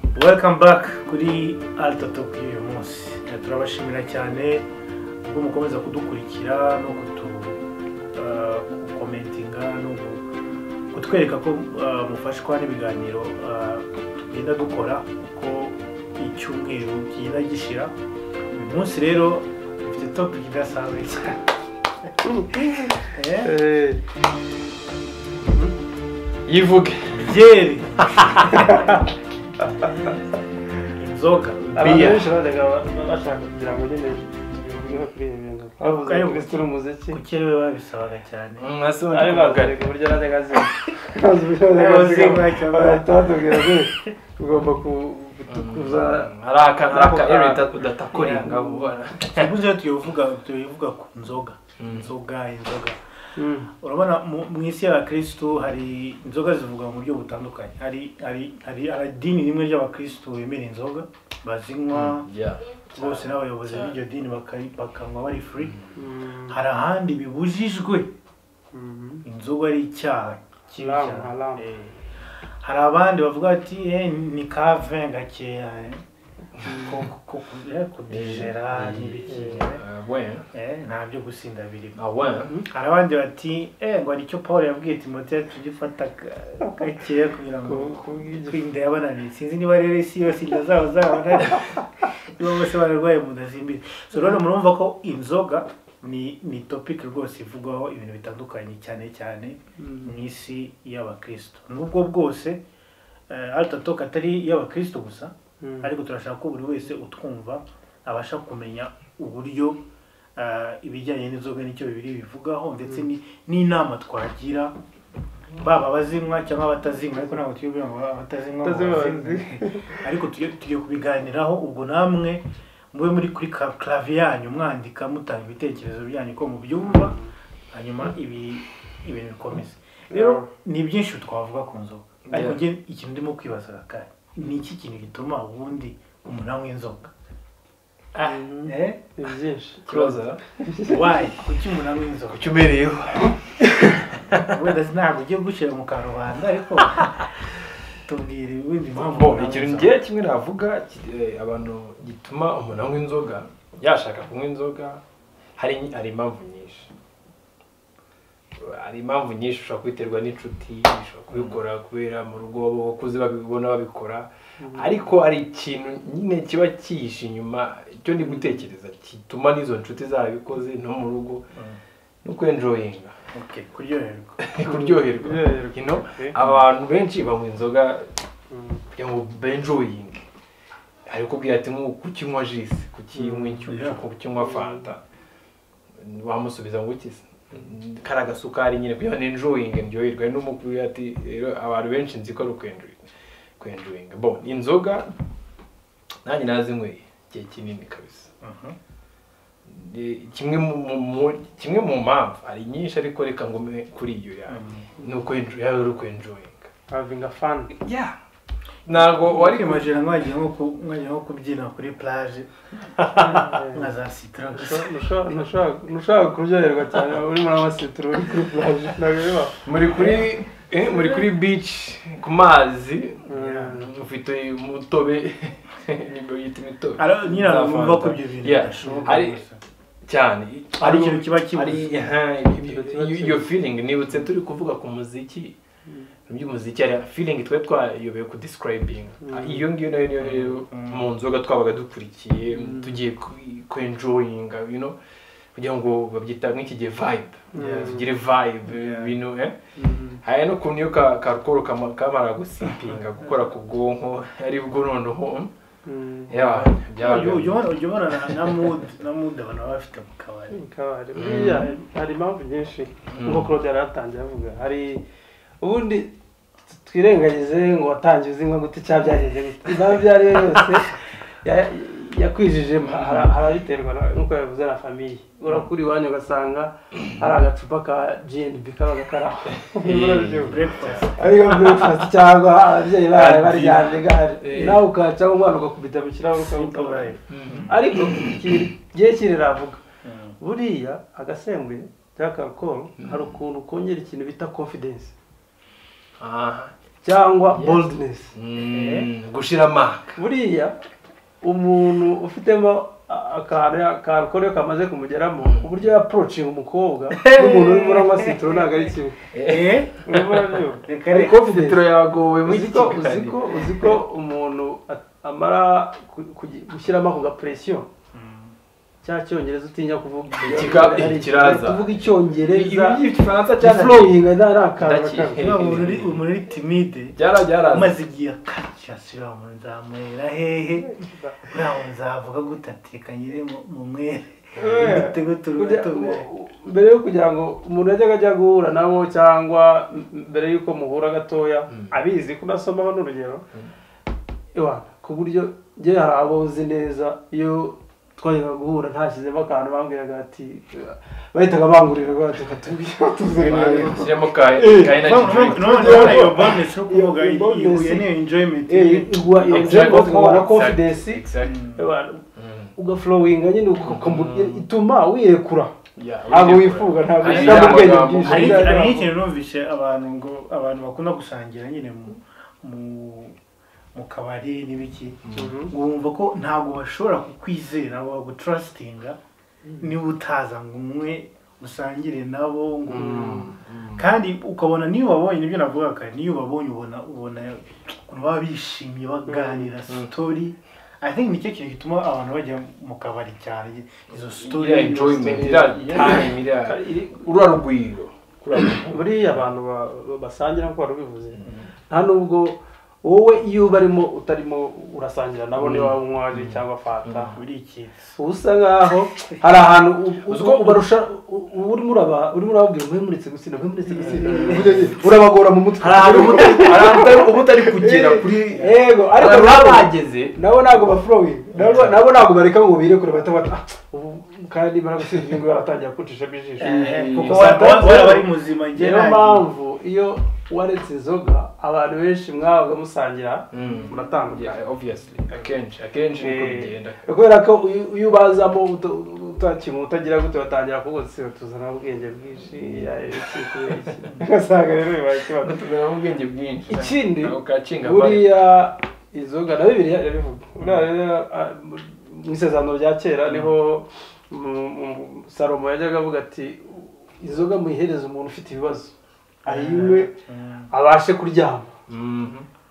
Welcome back kuri Alto Talk y'uyu munsi. Turabashimira cyane ubwo mukomeza kudukurikira no kutu commentinga no kutwereka ko mufashwa n'ibiganiro tugenda dukora uko icyumweru kigenda gishira. Uyu munsi rero dufite topic idasanzwe cyane. Yivuge byeri, inzoga, abantu benshi bajyaga bashaka kugira ngo nyine tubivugeho kuri ibi bintu bavuze Kristo n'umuziki, kuki rero babisabaga cyane ari bakareka uburyo najyaga azinywa batubwira ngo ugomba kuza hari aka udatakoringa vuba. Ubuze tuyivuga ku nzoga, inzoga. Urabona mu isi y'abakristo hari inzoga zivuga mu buryo butandukanye. Hari idini rimwe ry'abakristo bemera inzoga bazinywa bose n'abayobozi b'iryo dini bakanywa bari free. Hari ahandi bibujijwe, inzoga ari icyaha kibi cyane. Hari abandi bavuga ati ni ka vin gakeya kudijera n'ibiki, nta byo gusinda birimo. Hari abandi bati ngo hari icyo Paul yabwiye Timoteyo tujye ufata gakeya kugira ngo inda yabananiye. Sinzi niba rero isi yose inda zabo zabananiye, niba bose bararwaye mu nda z'imbere. So rero murumva ko inzoga ni topic rwose ivugwaho ibintu bitandukanye cyane cyane mu isi y'abakristo. Nubwo bwose Alto Talk atari iy'abakristo gusa, ariko turashaka ko buri wese utwumva abasha kumenya uburyo ibijyanye n'inzoga n'icyo bibiri bivugaho, ndetse n'inama twagira baba abazinywa cyangwa abatazinywa. Ariko ntabwo tugiye ngo abatazinywa, ariko tugiye kubiganiraho. Ubwo namwe mube muri kuri clavier yanyu mwandika mutanga ibitekerezo byanyu ko mubyumva, hanyuma ibintu bikomeze. Rero ni byinshi twavuga ku nzoga, ariko njye ikintu ndimo kwibaza kare ni iki kintu gituma ubundi umuntu anywa inzoga? Ni byinshi kibaza. Why? Kuki umuntu anywa inzoga? Kuki umereyeho? Wenda ntabwo ugiye gushyira mu karubanda, ariko tubwire wenda impamvu. Ikintu ngiye kimwe navuga abantu gituma umuntu anywa inzoga yashaka kunywa inzoga, hari impamvu nyinshi. Hari impamvu nyinshi ushobora kubiterwa n'inshuti, ushobora kubikora kubera mu rugo abakuze babibona babikora, ariko hari ikintu nyine kiba cyihishe inyuma icyo ndi gutekereza gituma n'izo nshuti zarabikoze no mu rugo, no kwenjoyinga. Kuryoherwa. Abantu benshi banywa inzoga kugira ngo benjoyinge. Hari kubwira ati kuki unywa jisi, kuki unywa inshyushyu, kuki unywa fanta, wamusubiza ngo iki kari agasukari nyine kugira ngo enjoyinge ndyoherwe. N'umukuru ati rero abantu benshi nzi ko ari kwenjoyinga. Bon, inzoga nanjye nazinyweye igihe kinini kabisa. Kimwe mu mpamvu hari nyinshi, ariko reka ngume kuri iyo yanjye ni uko yari kwenjoyinga, having a fun. Yeah, ntabwo wari kwimagina mwagiye nko kubyina kuri plage nka za citron. Ntushobora kuryoherwa cyane uri muri ama citron uri kuri plage, ntabwo bibaho. Muri kuri beach ku mazi ufite umutobe, nibwo yita imitobe. Nyine numva ko ibyo bintu bidashoboka cyane. Hari ikintu kiba kibuze, iyo feeling. Nibutse turi kuvuga ku muziki, by'umuziki ari feeling twe twayobeye ku describing. Iyo ngiyo nayo niyo mu nzoga twabaga dukurikiye tugiye ku enjoying, you know, kugira ngo babyita nk'iki gihe vibe, tugire vibe ibintu. Hari no kuntu iyo ka alcohol kamara gusipinga gukora ku bwonko ari bwo noneho ujya ubona na mood abantu baba bafite mu kabari. Hari impamvu nyinshi nk'uko Claude yari atangiye avuga. Hari ubundi twirengagize ngo watangiye uzinywa gute cyangwa byagenze gute, impamvu ibyo ari yo yose yakwijije harabiterwa nk'uko yabivuze na famiye. Urakura iwanyu ugasanga hari agacupa ka G&B kabaga kari aho ariko breakfast cyangwa ababyeyi bawe baryamye gahari, nawe ukacaho umwana ugakubita mu kirahure ukawukabura. Ariko igihe kiriravuga buriya agasembuye cyangwa alcohol hari ukuntu kongera ikintu bita confidence. Cyangwa boldness. Gushira amanga. Buriya umuntu ufitemo akantu kamaze kumugeramo uburyo yapproaching umukobwa n'umuntu urimo uranywa citron ntabwo ari kimwe. Ariko citron yagowe muri iki uzi ko umuntu amara gushyiramo ako gapression cya cyongereza utinya kuvuga kiraza kuvuga icyongereza igifaransa cyane flowing ntarakara umuntu uri timide byaraza umaze igihe akashyira mu nzamwera hehe nawe nzavuga gutatika nyire mu mwere mbere yo kugira ngo umuntu yajyaga ajya guhura nabo cyangwa mbere yuko muhura gatoya abizi ko nasomaho n'urugero ku buryo njye hari abo uzi neza iyo twajyaga guhura ntashyizemo akantu bambwiraga ati bahitaga bangurira rwose shyiramo ka energy drink none iyo bonus yo kuvuga ihuye n'iyo enjoyment na confidence ugaflowinga nyine ituma wirekura ntabwo wifuga ntabwo ushyiramo ubwenge bwinshi. Hari ikintu numvise abantu ngo abantu bakunda gusangira nyine mu kabari n'ibiki wumva ko ntabwo bashobora kukwizera bagutrustinga niba utaza ngo umwe usangire nabo ngo kandi ukabona niyo babonye nibyo navuga kare niyo babonye ubona ukuntu baba bishimye baganira story. I think nicyo kintu gituma abantu bajya mu kabari cyane izo story enjoyment ura rugwiro buriya abantu basangira nkuko barubivuze nta nubwo wowe iyo barimo utarimo urasangira nabo niba unywa cyangwa fanta usa nkaho hari ahantu ubarusha urimo urababwira ngo muretse gusinda urabagora mu mutwe hari ahantu uba utari kugera kuri yego ariko bageze nabo ntabwo baflowing nabo ntabwo bareka ngo birekure bahita bata ubu kandi baragusinda ngo baratangira kucishamo ijisho kuko waba ari muzima njye niyo mpamvu iyo waretse inzoga abantu benshi mwabaga musangira muratandukana obviously akenshi niko bigenda kubera ko iyo ubazamo utakimu utagira gute batangira kugutsira tuzana ubwenge bwinshi ugasanga rero bibaye ikibazo tuzana ubwenge bwinshi ikindi buriya inzoga na Bibiliya irabivuga mu isezerano rya kera niho Salomo yajyaga avuga ati inzoga muyihereze umuntu ufite ibibazo ayinywe abashe kuryama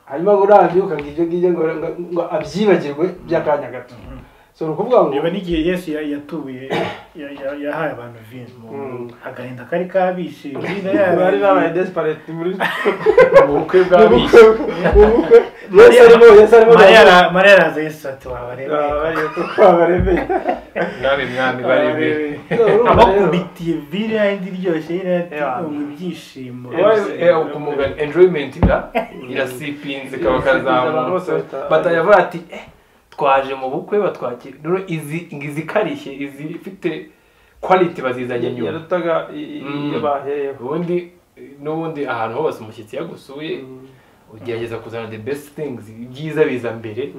hanyuma ngo nabyuka ngo ibyo ngibyo ngo abyibagirwe by'akanya gato so ni ukuvuga ngo niba n'igihe Yesu yatuye yahaye abantu vino agahinda kari kabishe bari babaye desperate muri ubukwe bw'abishe ubukwe Yesu arimo Mariya araza Yesu ati wabaremeye mwami baremeye abakubitiye vino yindi iryoshye mu ibyishimo enjoyment irasipinze kaba kazamutse batayavuga ati twaje mu bukwe batwakira rero izi karishye izi ifite quality bazizanye nyuma yarutaga iyo bahereyeho ubundi n'ubundi ahantu hose umushyitsi yagusuye ugerageza kuzana the best things ibyiza biza mbere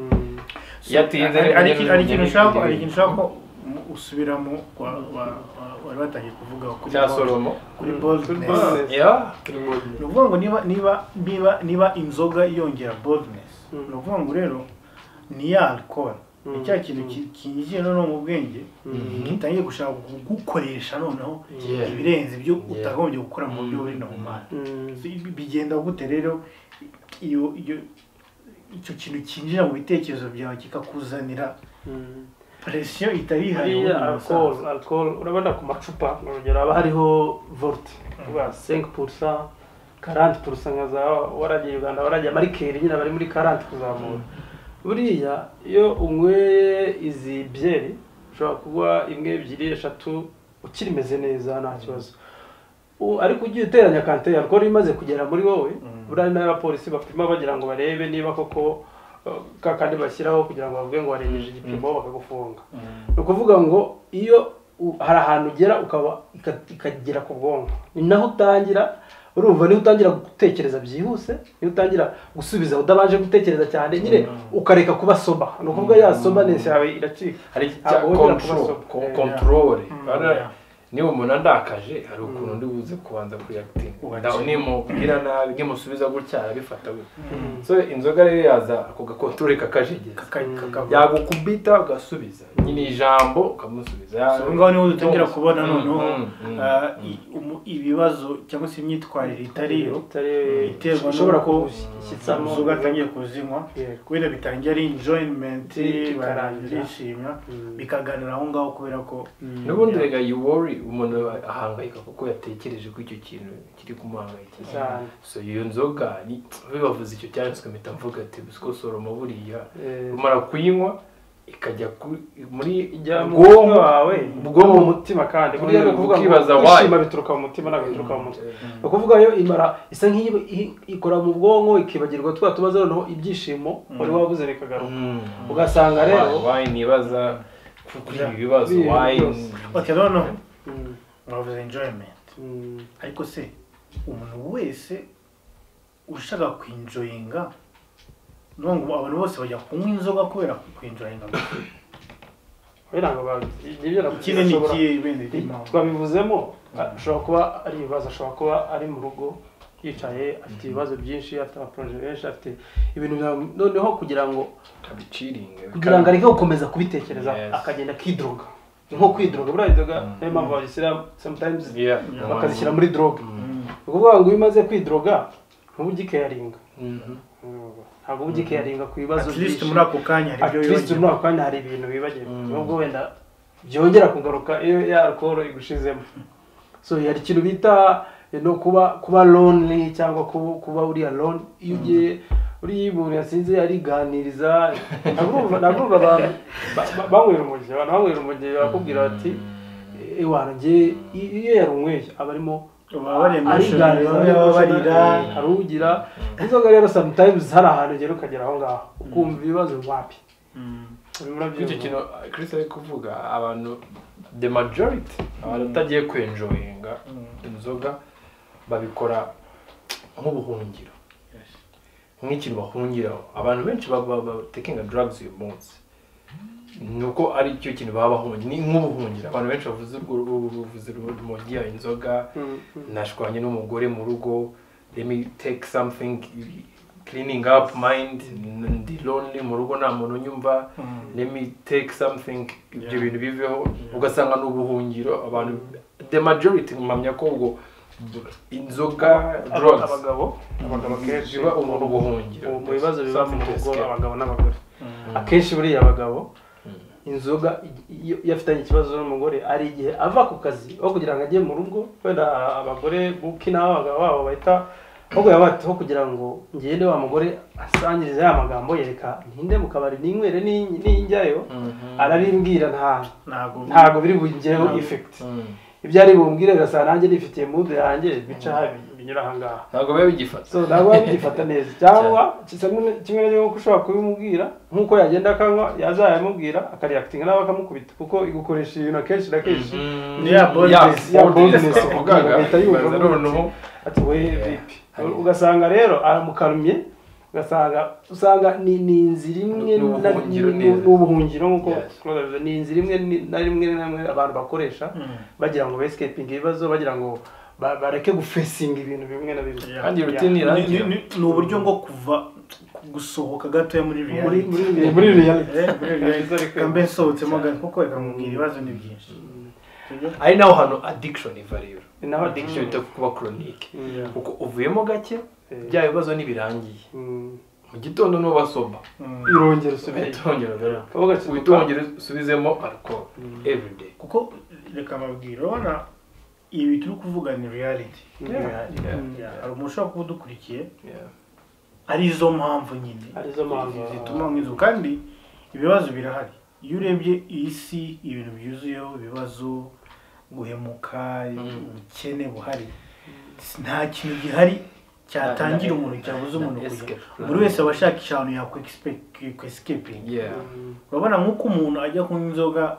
yatinze hari ikintu ushaka ko usubiramo wari watangiye kuvuga kuri Salomo kuri boldness ni ukuvuga ngo niba inzoga yongera boldness ni ukuvuga ngo rero ni ya alcohol ni cya kintu kinjiye noneho mu bwenge gitangiye gushaka kugukoresha noneho ibirenze ibyo utagombye gukora mu buryo buri normal. Bigenda gute rero iyo icyo kintu kinjira mu bitekerezo byawe kikakuzanira pression itari ihari? Alcohol urabona ku macupa urugero haba hariho volt uba 5% 40% nka za waragiye Uganda waragiye marikeri nyine bari muri 40 kuzamura. Buriya iyo unyweye izi byeri ushobora kuba imwe ebyiri eshatu ukirimeze neza nta kibazo, ariko ugiye uteranya kante alcohol imaze kugera muri wowe buriya n'abapolisi bapima bagira ngo barebe niba koko kandi bashyiraho kugira ngo bavuge ngo warengeje igipimo bakagufunga. Ni ukuvuga ngo iyo hari ahantu ugera ukaba ikagera ku bwonko ni naho utangira urumva niho utangira gutekereza byihuse, niho utangira gusubiza udabanje gutekereza cyane nyine ukareka kuba soba. Ni ukuvuga ya soberness yawe iracika. Hari control Niba umuntu andakaje hari ukuntu ndi buze kubanza kureactinga, nimubwira nabi nimusubiza gutya arabifata gutya. So inzoga rero yaza ako gakontorore kakajegeza, yagukubita ugasubiza nyine ijambo ukamusubiza. So ngaho niho dutangira kubona noneho ibibazo cyangwa se imyitwarire itariyo iterwa ushobora n'uko gushyitsamo inzoga atangiye kuzinywa, wenda bitangira ari enjoyment barishimya bikaganira aho ngaho kubera ko n'ubundi rega you worry, umuntu ahangayika kuko yatekereje ko icyo kintu kiri kumuhangayikisha. So iyo nzoga bibavuze icyo cyanditswe mpita mvuga ati busiko Solomo buriya umara kuyinywa ikajya muri bwonko wawe bwo mu mutima, kandi buriya ni ukuvuga ngo kwishima bituruka mu mutima ntabwo bituruka mu mutwe. Ni ukuvuga yo imara isa nk'iyi ikora mu bwonko ikibagirwa twa tubazo, noneho ibyishimo wari wabuze bikagaruka, ugasanga rero why nibaza kuri ibi bibazo why. Okay, no mwavuze enjoyment, ariko se umuntu wese ushaka kwinjoyinga, nubwo abantu bose bajya kunywa inzoga kubera kwinjoyinga, twabivuzemo ashobora kuba ari ibibazo, ashobora kuba ari mu rugo yicaye afite ibibazo byinshi, afite amaproje menshi, afite ibintu, noneho kugira ngo areke gukomeza kubitekereza akagenda akidroga, nko kwidroga buriya inzoga niyo mpamvu bazishyira sometimes bakazishyira muri drogue. Ni ukuvuga ngo iyo umaze kwidroga ntuba ugikeyaringa, ntabwo uba ugikeyaringa ku bibazo byinshi, muri ako kanya hari ibintu wibagirwa, nubwo wenda byongera kugaruka iyo ya alcohol igushizemo. So hari ikintu bita no kuba lonely cyangwa kuba uri alone. Iyo ugiye uri umuntu yasinze ariganiriza, ntabwo abantu banywera umugi, abantu banywera umugi bakubwira bati ewana nge iyo yarunyweye aba arimo ariganiriza, harugira inzoga. Rero sometimes hari ahantu ugera ukagera aho ngaho ukumva ibibazo wapi. Icyo kintu Chris ari kuvuga, abantu the majority abantu batagiye kwenjoyinga inzoga babikora nk'ubuhungiro, nk'ikintu bahungiraho. Abantu benshi baba taking drugs uyu munsi nuko ari cyo kintu baba bahungira, ni nk'ubuhungiro. Abantu benshi bavuze urwo urumogi, inzoga, nashwanye n'umugore mu rugo, let me take something cleaning up mind, ndi lonely mu rugo nta muntu unyumva, let me take something, ibyo bintu biveho, ugasanga ni ubuhungiro. Abantu the majority mpamya ko ubwo inzoga drugs abagabo kenshi biba umuntu ubuhungiro mu bibazo biba mu rugo, abagabo n'abagore akenshi buriya abagabo inzoga iyo afitanye ikibazo n'umugore ari igihe ava ku kazi aho kugira ngo ajye mu rugo, wenda abagore buki n'abagabo babo bahita aho kugira ngo ngende wa mugore asangirize ya magambo yereka ntinde mu kabari ninywere ninjyayo arabimbwira ntago biri bungireho effect, ibyo ari bumbwire gasa nanjye nifitiye mood yanjye bica binyura aha ngaha, ntago biba bigifata. So ntago biba bigifata neza, cyangwa kimwe n'uko ushobora kubimubwira nkuko yagenda akanywa yazayamubwira akareactinga nawe akamukubita, kuko igukoresha ibintu akenshi na kenshi ya boldness ugahita yumva noneho ati we vipi, ugasanga rero aramukarumye, ugasanga ni inzira imwe n'ubuhungiro nkuko ni inzira imwe na rimwe na rimwe abantu bakoresha bagira ngo escaping ibibazo, bagira ngo bareke gufesinga ibintu bimwe na bimwe. Kandi routine irangira ni uburyo bwo kuva gusohoka gatoya muri reality, muri reality kambe nsohotsemo gato kuko reka nkubwira ibibazo ni byinshi. Ari naho hano addiction iva rero, naho addiction ita kuba chronic, kuko uvuyemo gake bya bibazo nibirangiye mu gitondo no basoba irongera usubire itongera usubizemo alcohol every day. Kuko reka mabwira urabona ibi turi kuvuga ni reality, hari umuntu ushobora kuba udukurikiye ari izo mpamvu nyine zituma nk'izo, kandi ibibazo birahari. Iyo urebye isi ibintu byuzuyeho ibibazo, guhemuka, ubukene buhari, nta kintu gihari cyatangira umuntu cyabuze umuntu kujya. Buri wese aba ashakisha ahantu yakwe-escaping. Urabona nk'uko umuntu ajya kunywa inzoga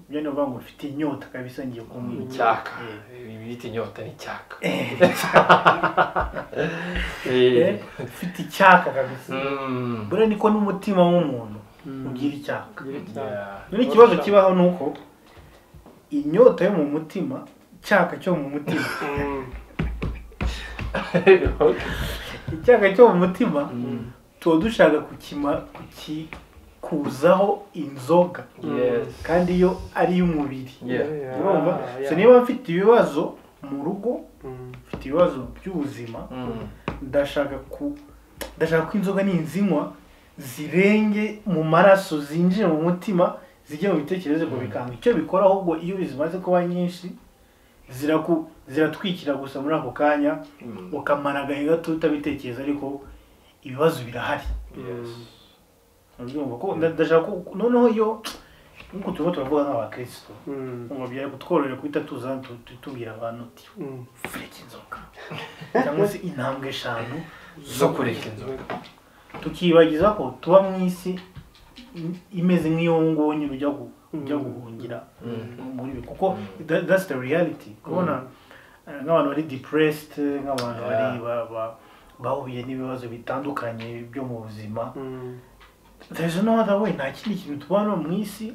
byane bavuga ngo ufite inyota kabisa ngiye kunywa icyaka, ibita inyota ni icyaka, ufite icyaka kabisa. Buriya niko n'umutima w'umuntu ugira icyaka. None ikibazo kibaho nuko inyota yo mu mutima Icyaka cyo mu mutima. Icyaka cyo mu mutima tuba dushaka kukikuzaho inzoga. Kandi iyo ari y'umubiri. Urumva? So niba mfite ibibazo mu rugo, mfite ibibazo by'ubuzima, ndashaka ko inzoga ninzinywa zirenge mu maraso, zinjire mu mutima, zijye mu bitekerezo ngo bikanga. Icyo bikora ahubwo iyo bizimaze kuba nyinshi ziratwikira gusa muri ako kanya, ukamara agahe gato utabitekereza, ariko ibibazo birahari. Urumva ko ndashaka ko noneho iyo nkuko turimo turavuga nk'abakristo, ngo byari kutworohera guhita tuza tubwira abantu uti fureka inzoga cyangwa se intambwe 5 zo kureka inzoga, tukibagiza ko tuba mu isi imeze nk'iyo ngonyi ujya guhungira muri ibi, kuko that's the reality. Kubona nk'abantu bari depressed, nk'abantu bari bahuye n'ibibazo bitandukanye byo mu buzima, there's no other way. Nta kindi kintu tubona mu isi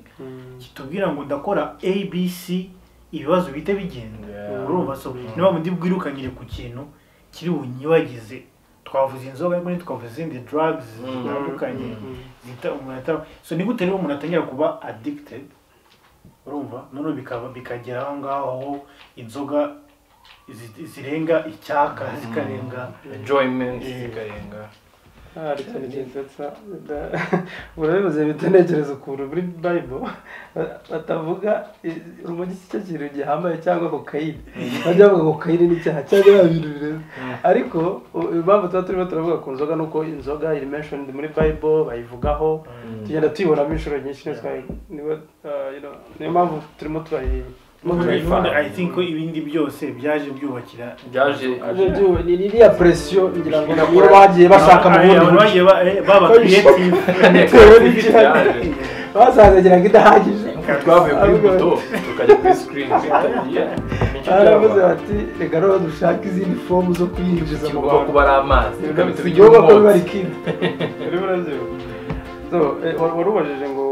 kitubwira ngo ndakora ABC ibibazo bite bigenda. Urumva? So niba mundi bwirukanyire ku kintu kiri bunyibagize, twavuze inzoga ariko ntitwavuze izindi drugs zitandukanye zita umuntu. So ni gute rero umuntu atangira kuba addicted? Urumva? None bikagera aho ngaho inzoga zirenga icyaka, zikarenga enjoyment, zikarenga hari ikintu kinsetsa. Urabivuze bitenekereza ukuntu muri Bible batavuga urumogi si cyo kintu gihambaye cyangwa kokayine, bajya bavuga kokayine n'icyaha cyangwa ibintu birenze. Ariko impamvu tuba turimo turavuga ku nzoga nuko inzoga iri mentioned muri Bible, bayivugaho, tugenda tuyibonamo inshuro nyinshi, niyo mpamvu turimo turayi. I think ko ibindi byose byaje byubakira, byaje ni iriya pressure ngira ngo niyo bagiye bashaka mu bundi buryo baba creative basanze ngira ngo idahagije. Twavuye kuri buto tukajya kuri screen bitagiye. Baravuze bati reka rero dushake izindi form zo kuyinjiza mu bantu, kuba ari amazi bikaba kuba ari kid. So warubajije ngo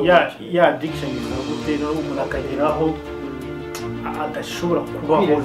ya addiction iza gute no umuntu akageraho adashobora kubaho